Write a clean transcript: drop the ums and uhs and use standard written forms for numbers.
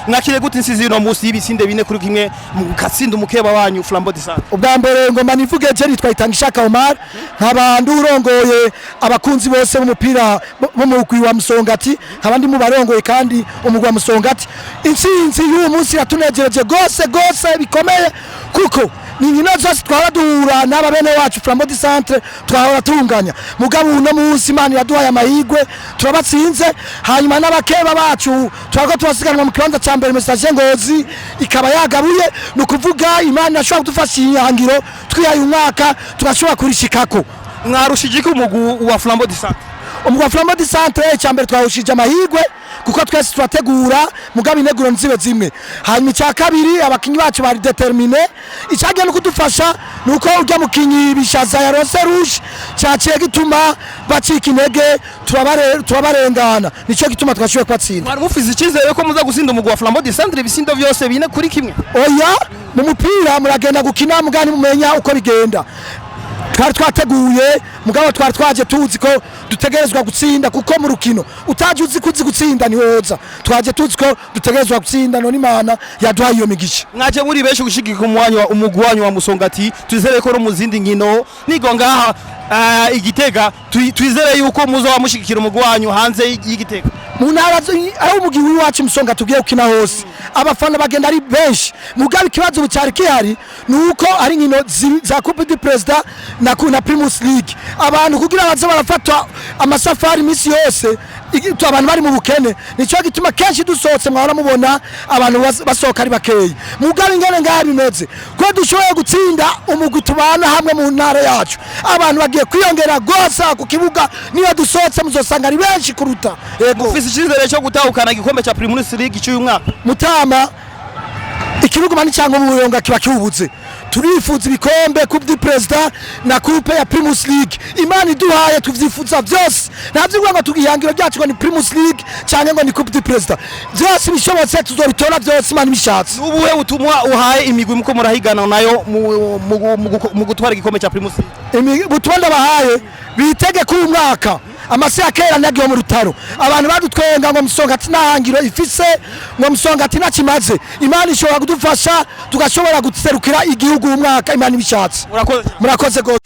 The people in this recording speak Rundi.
Mwakire gute insizi y'uno munsi y'ibitsinde 4-1 mukatsinda umukeba wanyu Flambeau du Centre? Ubwa mbere ngomba nivuge je nitwa Itangishaka Omar, nkaba ndurongoye abakunzi bose b'umupira b'umugwi wa Musongati, nkaba ndi mu barongoye kandi umugwi wa Musongati. Intsinzi y'uyu munsi iratunejereje gose gose bikomeye, kuko ni inkino zose twahora duhura n'aba bene wacu Flambeau du Centre twahora tunganya, mugabo uno munsi Imana iraduhaye amahirwe turabatsinze. Hanyuma n'abakeba bacu turako turasiganwa mu kibanza ca mbere, Messager Ngozi ikaba yagabuye. Ni ukuvuga Imana irashobora kudufasha ihangiro twihaye umwaka tugashobora kurishikako. Mwarushije iki umugwi wa Flambeau du Centre? Umugwi wa Flambeau du Centre, icya mbere twawushije amahirwe, kuko twese turategura mugabo integuro nzibe zimwe. Hanyuma icya kabiri, abakinyi bacu bari déterminés. Icyagiye no kudufasha ni uko urya mukinyi Bishaza yaronse rouge, cyaciye gituma bacika intege, turabarengana, nicyo gituma twashoboye kubatsinda. Mwari mufise icyizere ko muza gutsinda umugwi wa Flambeau du Centre ibisindo vyose 4-1? Oya, mu mupira muragenda gukina mugani mumenya uko bigenda. Twari twateguye, mugabo twari twaje tuzi ko dutegerezwa gutsinda, kuko mu rukino utaje uzi ko uzi gutsinda ntiwoza. Twaje tuzi ko dutegerezwa gutsinda, none Imana yaduhaye iyo migisha. Mwaje muri benshi gushigika umwanyu wa umugwi wanyu wa Musongati. Twizere ko no mu zindi nkino nigo ngaha igitega, twizere yuko muzoba mushigikira umugwi wanyu hanze y'Igitega. Mu ntara aho umugwi w'iwacu Musonga tugiye gukina hose, abafana bagenda ari benshi. Mugabo ikibazo ubu cyari kihari ni uko ari inkino za Coupe du Président na Primus League, abantu kugira baze barafata amasafari iminsi yose, abantu bari mu bukene. Nicyo gituma kenshi dusohotse mwahora mubona abantu basohoka ari bakeyi. Mugabo ingene ngaha bimeze, ko dushoboye gutsinda umugwi tubana hamwe mu ntara yacu, abantu bagiye kwiyongera rwose ku kibuga. Niyo dusohotse muzosanga ari benshi kuruta, yego. Mufise icyizere cyo gutahukana igikombe cya Primus League cy'uyu mwaka? Mutama, ikiruguma cyangwa umuyonga kiba kiwubuze. Turifuza ibikombe, Coupe du Président na Coupe ya Primus League. Imana iduhaye tuvyifuza byose. Ntabyo ngo tugihangiro byacu ngo ni Primus League cyangwa ngo ni Coupe du Président, byose bishobotse tuzobitora byose Imana ibishatse. Ubuhe butumwa uhaye imigwi muko murahigana nayo mu gutwara igikombe cya Primus League? Ubutumwa ndabahaye, bitege ko uyu mwaka amase ya kera nagiye mu rutaro. Abantu badutwenga ngo Musonga ati nahangiro ifise, ngo Musonga ati nakimaze. Imana ishobora kudufasha tugashobora guserukira igihugu uyu mwaka, Imana ibishatse. Murakoze cyane. Murakoze gose.